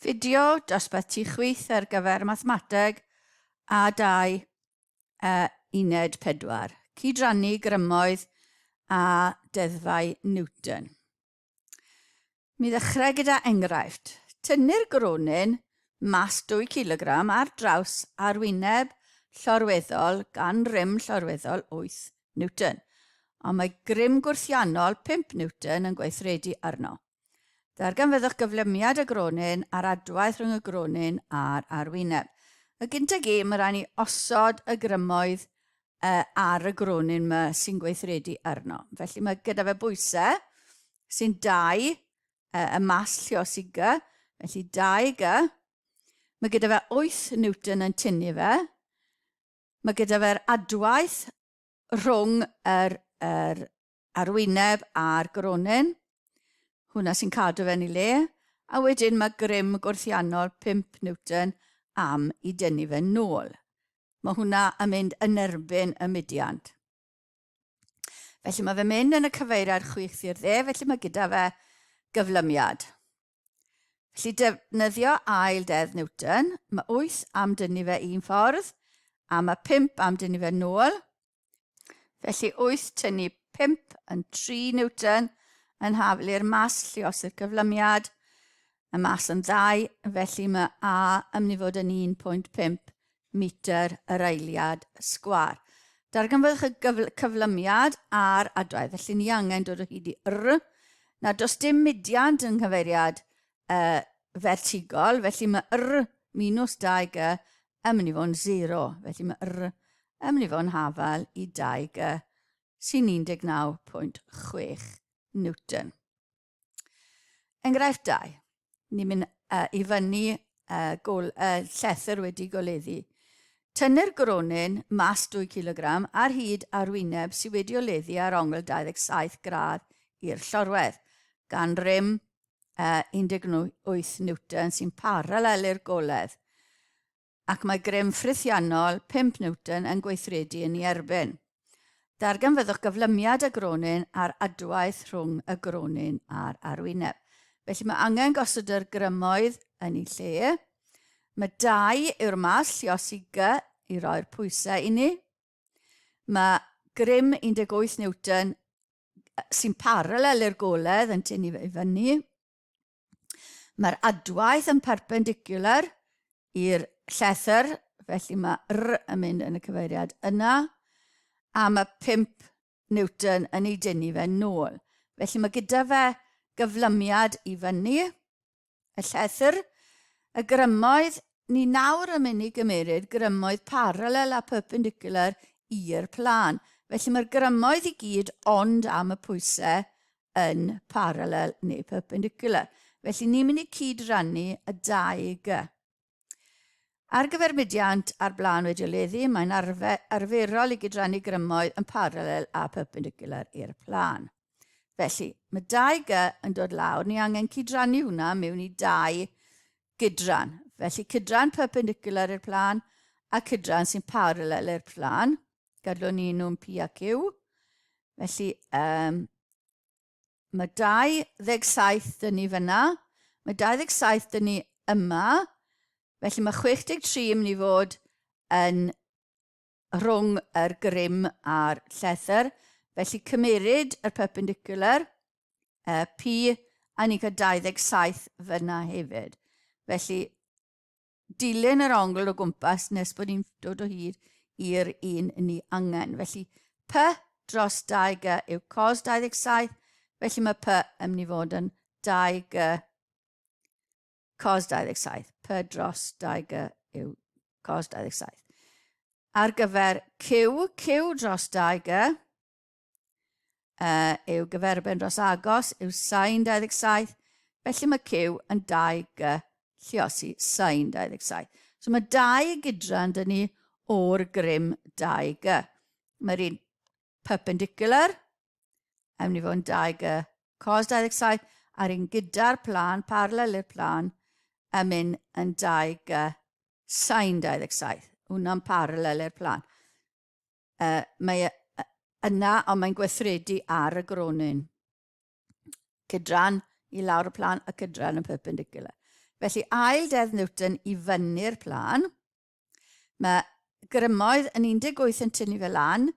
Fideo dosbarth tu chwith ar gyfer mathemateg a 2 uh, uned 4. Cydrannu grymoedd a deddfau Newton. Mi ddechrau gyda enghraifft. Tynnu'r gronyn mas 2 kg ar draws arwyneb llorweddol gan rym llorweddol 8 Newton, ond mae grym gwrthiannol 5 Newton yn gweithredu arno. Darganfyddwch gyflymiad y gronyn a'r adwaith rhwng y gronyn a'r arwyneb. Y gyntaf gêm, mae rhaid ni osod y grymoedd uh, ar y gronyn yma sy'n gweithredu arno. Felly mae gyda fe bwysau sy'n 2, uh, y mas llios i g, felly 2 g. Mae gyda fe 8 Newton yn tynnu fe. Mae gyda fe'r adwaith rhwng yr, yr arwyneb a'r gronyn. Hwna sy'n cadw fe yn ei le. A wedyn mae grym gwrthiannol 5 Newton am i dynnu fe nôl. Mae hwnna yn mynd yn erbyn y mudiant. Felly mae fe'n mynd yn y cyfeiriad chwith i'r dde, felly mae gyda fe gyflymiad. Felly defnyddio ail deddf Newton, mae 8 am dynnu fe un ffordd, a mae 5 am dynnu fe nôl. Felly 8 tynnu 5 yn 3 Newton yn haflu'r mas lluosi'r cyflymiad, y mas yn 2, felly mae A yn mynd i fod yn 1.5 metr yr eiliad sgwâr. Darganfyddwch y cyflymiad a'r adwaith, felly ni angen dod o hyd i R. Na, does dim mudiant yng nghyfeiriad uh, fertigol, felly mae R minus 2G yn mynd i fod yn 0. Felly mae R yn mynd i fod yn hafal i 2G sy'n 19.6 Newton. Enghraifft 2. Ni'n mynd uh, i fyny uh, gol, uh, llethr wedi goleddu. Tynnu'r gronyn mas 2 kg ar hyd arwyneb sydd wedi oleddu ar ongl 27 gradd i'r llorwedd, gan rym uh, 18 Newton sy'n paralel i'r goledd ac mae grym ffrithiannol 5 Newton yn gweithredu yn ei erbyn. Darganfyddwch gyflymiad y gronyn a'r adwaith rhwng y gronyn a'r arwyneb. Felly mae angen gosod yr grymoedd yn ei lle. Mae 2 yw'r mas lliosi G i roi'r pwysau i ni. Mae grym 18 Newton sy'n paralel i'r goledd yn tynnu fe i fyny. Mae'r adwaith yn perpendicular i'r llethr, felly mae R yn mynd yn y cyfeiriad yna, a mae 5 Newton yn ei dynnu fe nôl. Felly mae gyda fe gyflymiad i fyny, y llethr, y grymoedd, ni nawr yn mynd i gymeryd grymoedd paralel a perpendicular i'r plân. Felly mae'r grymoedd i gyd ond am y pwysau yn parallel neu perpendicular. Felly ni'n mynd i cyd-rannu y 2G. Ar gyfer mudiant ar blaen wedi oleddu, mae'n arferol i gydrannu grymoedd yn parallel a perpendicular i'r plân. Felly, mae 2G yn dod lawr, ni angen cydrannu hwnna mewn i 2 gydran. Felly, cydran perpendicular i'r plân a cydran sy'n parallel i'r plân. Gadlwn ni nhw'n P a Q. Felly, um, mae 27 dyn ni fyna. Mae 27 dyn ni yma. Felly mae 63 yn mynd i fod yn rhwng yr grym a'r llethr. Felly cymeryd yr perpendicular, uh, P, a ni'n cael 27 fyna hefyd. Felly dilyn yr ongl o gwmpas nes bod ni'n dod o hyd i'r un ni angen. Felly P dros 2G yw cos 27, felly mae P yn mynd i fod yn 2G cos 27. P dros 2G yw cos 27. Ar gyfer Q, Q dros 2G, uh, yw gyferbyn dros agos yw sain 27, felly mae Q yn 2G lliosi sain 27. So mae dau gydran dyn ni o'r grym 2G. Mae'r un perpendicular, yn mynd i fod yn 2G cos 27, a'r un gyda'r plan, paralel i'r plan, yn mynd yn 2G sain 27. Hwna'n paralel i'r plan. Uh, mae yna, ond mae'n gweithredu ar y gronyn. Cydran i lawr y plan a cydran yn perpendicular. Felly ail deddf Newton i fyny'r plân. Mae grymoedd yn 18 yn tynnu fe lan,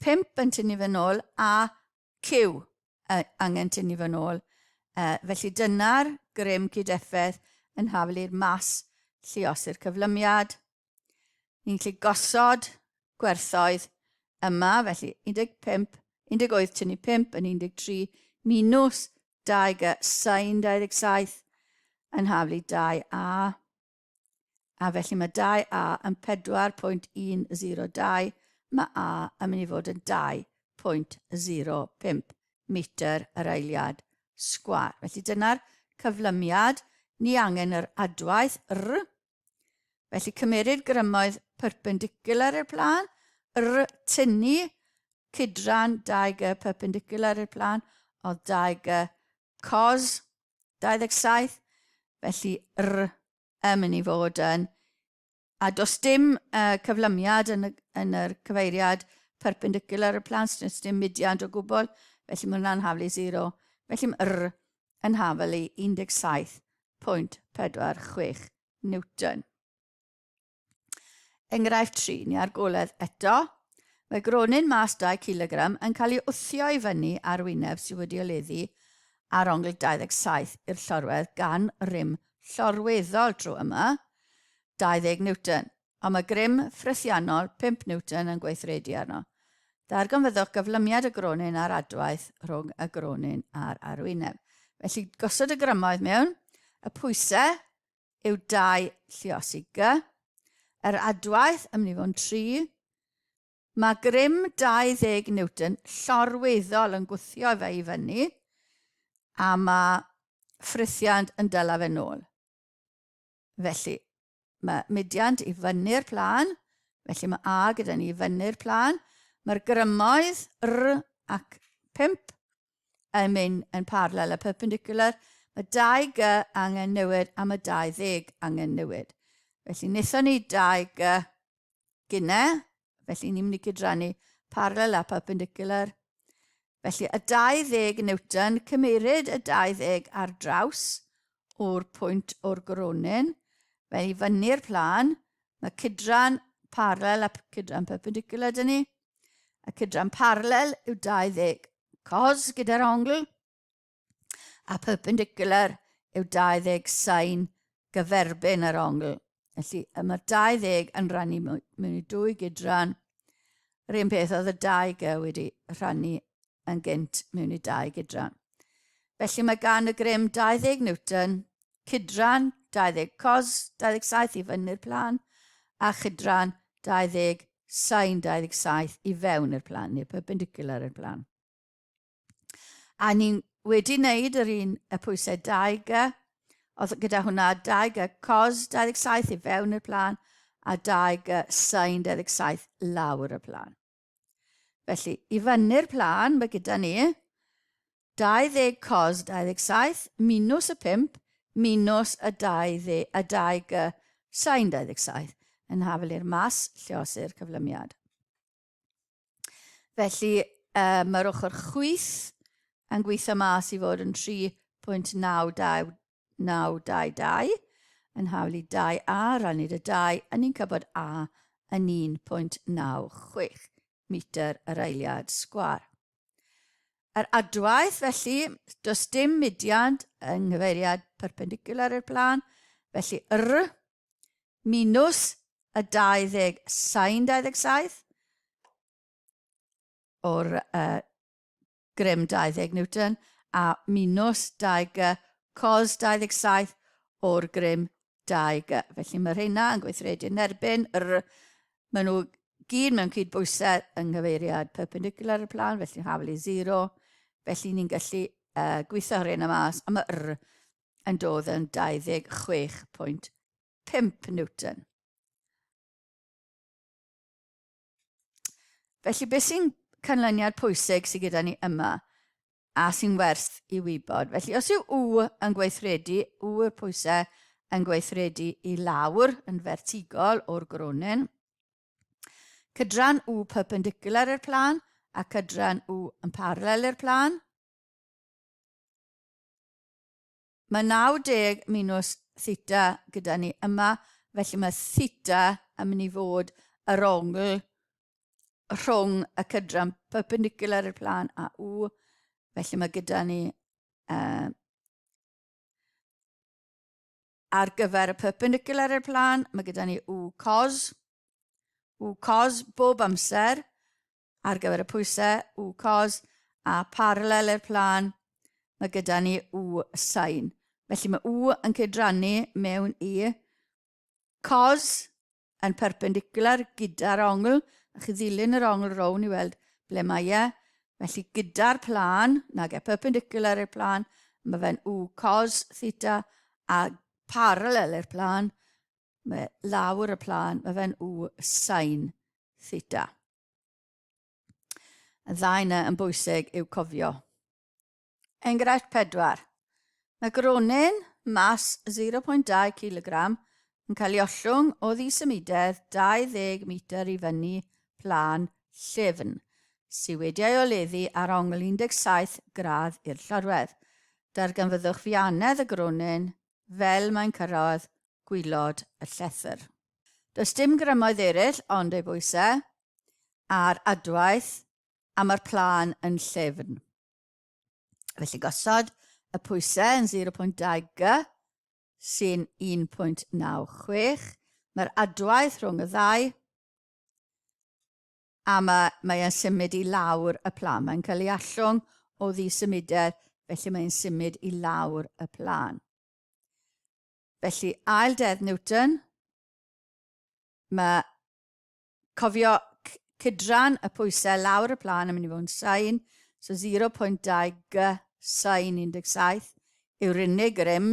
5 yn tynnu fe nôl a Q angen tynnu fe nôl. Felly dyna'r grym cyd-effaith yn hafel i'r mas lluosi'r cyflymiad. Ni'n gallu gosod gwerthoedd yma, felly 15, 18 tynnu 5 yn 13 minus 2 g sin 27 yn haflu 2a. A felly mae 2a yn 4.102, mae a yn mynd i fod yn 2.05 metr yr eiliad sgwâr. Felly dyna'r cyflymiad. Ni angen yr adwaith r. Felly cymeryd grymoedd perpendicular i'r plân, r tynnu cydran 2g perpendicular i'r plân, oedd 2g cos 27, felly r yn mynd i fod yn, a does dim cyflymiad yn, y, yn yr cyfeiriad perpendicular y plant, does dim mudiant o gwbl, felly mae hwnna'n haflu 0. Felly mae r yn haflu 17.46 Newton. Enghraifft 3, ni ar goledd eto. Mae gronyn mas 2 kg yn cael ei wthio i fyny ar wyneb sydd wedi oleddu ar ongl 27 i'r llorwedd gan rym llorweddol tro yma, 20 Newton, ond mae grym ffrithiannol 5 Newton yn gweithredu arno. Darganfyddwch gyflymiad y gronyn a'r adwaith rhwng y gronyn a'r arwyneb. Felly gosod y grymoedd mewn, y pwysau yw 2 lluosi G. Yr adwaith yn mynd i fod yn 3. Mae grym 20 Newton llorweddol yn gwthio fe i fyny a mae ffrithiant yn dyla fe nôl. Felly, mae mudiant i fyny'r plân, felly mae A gyda ni i fyny'r plân. Mae'r grymoedd R ac 5 yn mynd yn parallel a perpendicular, mae 2G angen newid a mae 20 angen newid. Felly wnaethon ni 2G gynne, felly ni'n mynd i cydrannu parallel a perpendicular. Felly y 20 Newton, cymeryd y 20 ar draws o'r pwynt o'r gronyn, fel i fyny'r plân, mae cydran parallel a cydran perpendicular dyn ni. Y cydran parallel yw 20 cos gyda'r ongl, a perpendicular yw 20 sain gyferbyn yr ongl. Felly, mae'r 20 yn rhannu mewn i dwy gydran. Yr un peth oedd y 2G wedi rhannu yn gynt mewn i dau gydran. Felly mae gan y grym 20 Newton, cydran 20 cos 27 i fyny'r plan, a chydran 20 sin 27 i fewn i'r plan, neu perpendicular i'r plan. A ni'n wedi wneud yr un y pwysau 2G, oedd gyda hwnna 2G cos 27 i fewn i'r plan, a 2G sin 27 lawr y plan. Felly, i fyny'r plan, mae gyda ni 20 cos 27 minus y 5 minus y 20, y 2G sin 27 yn hafel i'r mas lliosi'r cyflymiad. Felly, mae'r ochr chwith yn gweithio mas i fod yn 3.92922 yn hawl i 2a rannu dy 2, a ni'n cael bod a yn 1.96 metr yr eiliad sgwâr. Yr adwaith, felly, does dim mudiant yng nghyfeiriad perpendicular i'r plân, felly r minus y 20 sin 27 o'r grym 20 Newton a minus 2G cos 27 o'r grym 2G. Felly mae rheina yn gweithredu yn erbyn yr... Maen nhw gyd mewn cydbwysedd yng nghyfeiriad perpendicular y plan, felly hafel i 0. Felly ni'n gallu gweithio rheina mas a mae R yn dod yn 26.5 Newton. Felly beth sy'n canlyniad pwysig sydd gyda ni yma a sy'n werth i wybod? Felly os yw U yn gweithredu, U yw'r pwysau yn gweithredu i lawr yn fertigol o'r gronyn, cydran U perpendicular i'r plan a cydran U yn parallel i'r plan, Mae 90 minus theta gyda ni yma, felly mae theta yn mynd i fod yr ongl rhwng y cydran perpendicular i'r plan a U, felly mae gyda ni ar gyfer y perpendicular i'r plan, mae gyda ni U cos, U cos bob amser, ar gyfer y pwysau, U cos, a parallel i'r plan, mae gyda ni U sin. Felly mae U yn cydrannu mewn i cos yn perpendicular gyda'r ongl, a chi ddilyn yr ongl rown i weld ble mae e. Felly gyda'r plan, nag e perpendicular i'r plan, mae fe'n U cos theta, a parallel i'r plan, mae lawr y plan, mae fe'n U sin theta. Y ddau yna yn bwysig i'w cofio. Enghraifft 4. Mae gronyn mas 0.2 kg yn cael ei ollwng o ddisymudedd 20 metr i fyny plân llyfn, sydd wedi ei oleddu ar ongl 17 gradd i'r llorwedd. Darganfyddwch fianedd y gronyn fel mae'n cyrraedd gwylod y llethr. Does dim grymoedd eraill ond ei bwysau a'r adwaith a mae'r plân yn llyfn. Felly gosod y pwysau yn 0.2 g sy'n 1.96. Mae'r adwaith rhwng y ddau a mae, mae e'n symud i lawr y plân. Mae'n cael ei allwng o ddisymudedd, felly mae'n symud i lawr y plân. Felly, ail deddf Newton, mae cofio cydran y pwysau lawr y plân yn mynd i fod yn sain, so 0.2 g sain 17 yw'r unig rym,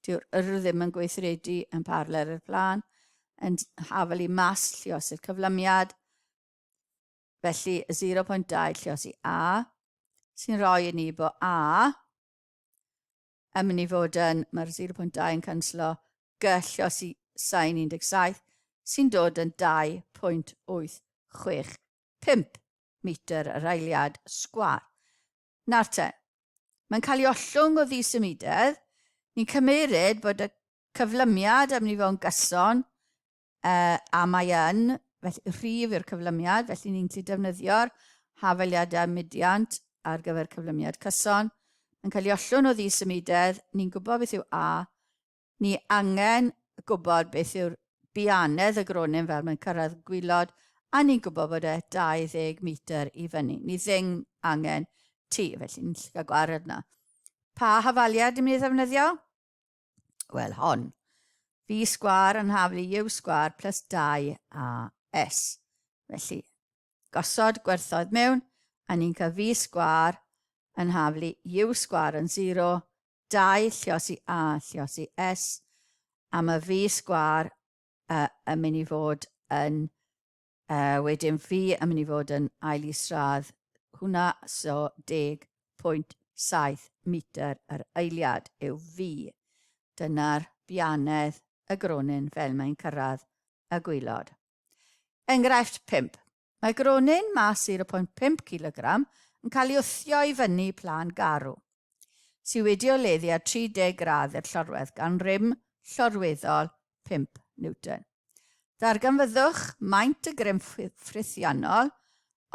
dyw'r yr ddim yn gweithredu yn parlel i'r plân, yn hafel i mas lliosi'r cyflymiad, felly 0.2 lliosi A, sy'n rhoi i ni bod A yn mynd i fod yn, mae'r 0.2 yn canslo, G lliosi sain 17, sy'n dod yn 2.865 metr yr eiliad sgwâr. Nawr te, mae'n cael ei ollwng o ddisymudedd, ni'n cymeryd bod y cyflymiad yn mynd i fod yn gyson, a mae yn, felly rhif yw'r cyflymiad, felly ni'n gallu defnyddio'r hafaliadau mudiant ar gyfer cyflymiad cyson. Mae'n cael ei ollwng o ddisymudedd, ni'n gwybod beth yw A, ni angen gwybod beth yw'r bianedd y gronyn fel mae'n cyrraedd gwylod, a ni'n gwybod bod e 20 metr i fyny. Ni ddim angen T, felly ni'n gallu cael gwared yna. Pa hafaliad ni'n mynd i ddefnyddio? Wel, hon. V sgwar yn haflu U sgwar plus 2AS. Felly, gosod gwerthoedd mewn, a ni'n cael V sgwar yn haflu U sgwar yn 0, 2 lliosi A lliosi S, a mae V sgwar yn mynd i fod yn wedyn V yn mynd i fod yn ail isradd hwnna, so 10.7 metr yr eiliad yw V. Dyna'r bianedd y gronyn fel mae'n cyrraedd y gwylod. Enghraifft 5. Mae gronyn mas 0.5 kg yn cael ei wthio i fyny plân garw, sydd wedi oleddu ar 30 gradd i'r llorwedd gan rym llorweddol 5 Newton. Darganfyddwch maint y grym ffrithiannol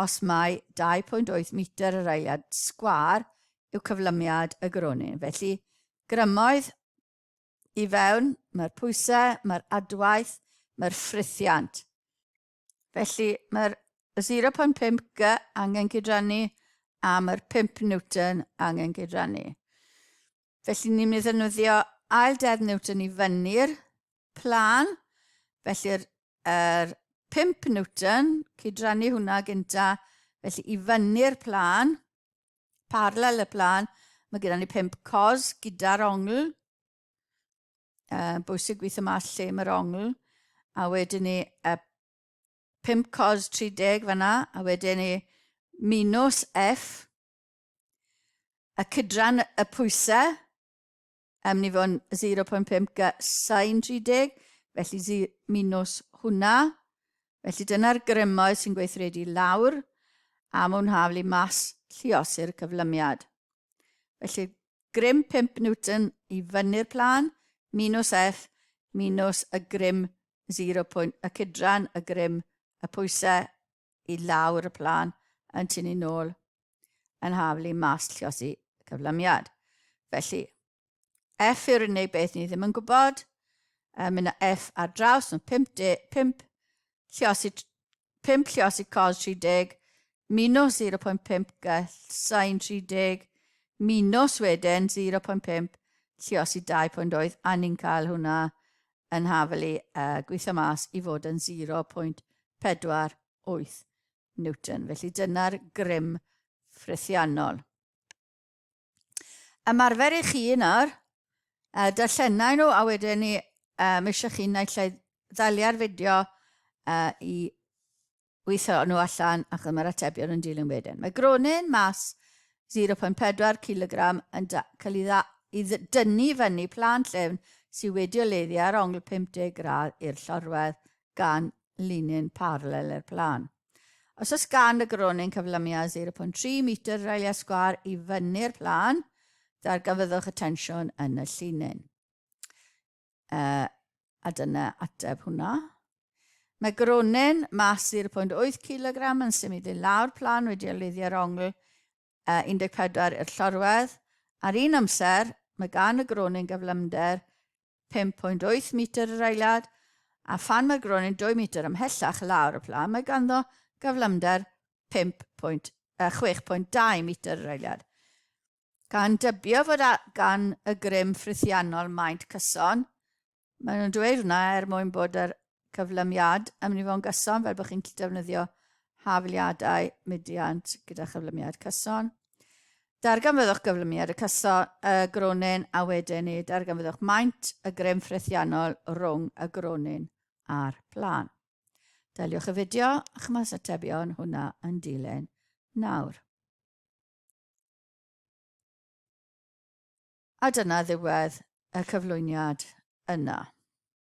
os mai 2.8 metr yr eiliad sgwâr yw cyflymiad y gronyn. Felly, grymoedd i fewn, mae'r pwysau, mae'r adwaith, mae'r ffrithiant. Felly, mae'r 0.5 G angen cydrannu a mae'r 5 Newton angen cydrannu. Felly ni'n mynd i ddefnyddio ail deddf Newton i fyny'r plân. Felly'r er 5 Newton, cydrannu hwnna gynta, felly i fyny'r plân, parallel y plân, mae gyda ni 5 cos gyda'r ongl. Bwysig gweithio mas lle mae'r ongl. A wedyn ni 5 cos 30 fanna, a wedyn ni minus F, y cydran y pwysau, yn mynd i fod yn 0.5 g sin 30, felly minus hwnna. Felly dyna'r grymoedd sy'n gweithredu lawr a mwyn haflu mas lluosi'r cyflymiad. Felly grym 5 Newton i fyny'r plân, minus F minus y grym 0. Y cydran y grym y pwysau i lawr y plan yn tynnu nôl yn haflu mas lliosi cyflymiad. Felly, F yw'r unig beth ni ddim yn gwybod. Mynd â F ar draws, mae 5, 5 lliosi, 5 lliosi cos 30 minus 0.5 gall sin 30 minus wedyn 0.5 lliosi 2.8 a ni'n cael hwnna yn hafelu gweithio mas i fod yn 0.48 Newton. Felly dyna'r grym ffrithiannol. Ymarfer i chi nawr, darllenau nhw a wedyn ni um, eisiau chi naill ai ddalia'r fideo i weithio nhw allan ac mae'r atebion yn dilyn wedyn. Mae gronyn mas 0.4 kg yn cael ei, dda, i dynnu fyny plan llyfn sydd wedi oleddu ar ongl 50 gradd i'r llorwedd gan linyn paralel i'r plan. Os oes gan y gronyn cyflymiad 0.3 metr yr eiliad sgwâr i fyny'r plan, darganfyddwch y tensiwn yn y llinyn. A dyna ateb hwnna. Mae gronyn mas 0.8 kg yn symud i lawr plan wedi oluddio ar ongl 14 i'r llorwedd. Ar un amser, mae gan y gronyn gyflymder 5.8 metr yr eiliad, a phan mae'r gronyn 2 metr ymhellach lawr y plan, mae ganddo gyflymder 6.2 metr yr eiliad. Gan dybio fod gan y grym ffrithiannol maint cyson, maen nhw'n dweud hwnna er mwyn bod yr cyflymiad yn mynd i fod yn gyson, fel bod chi'n gallu defnyddio hafliadau mudiant gyda chyflymiad cyson. Darganfyddwch gyflymiad y cyson, y gronyn, a wedyn ni darganfyddwch maint y grym ffrithiannol rhwng y gronyn a'r plân. Daliwch y fideo a chymhaith atebion hwnna yn dilyn nawr. A dyna ddiwedd y cyflwyniad yna.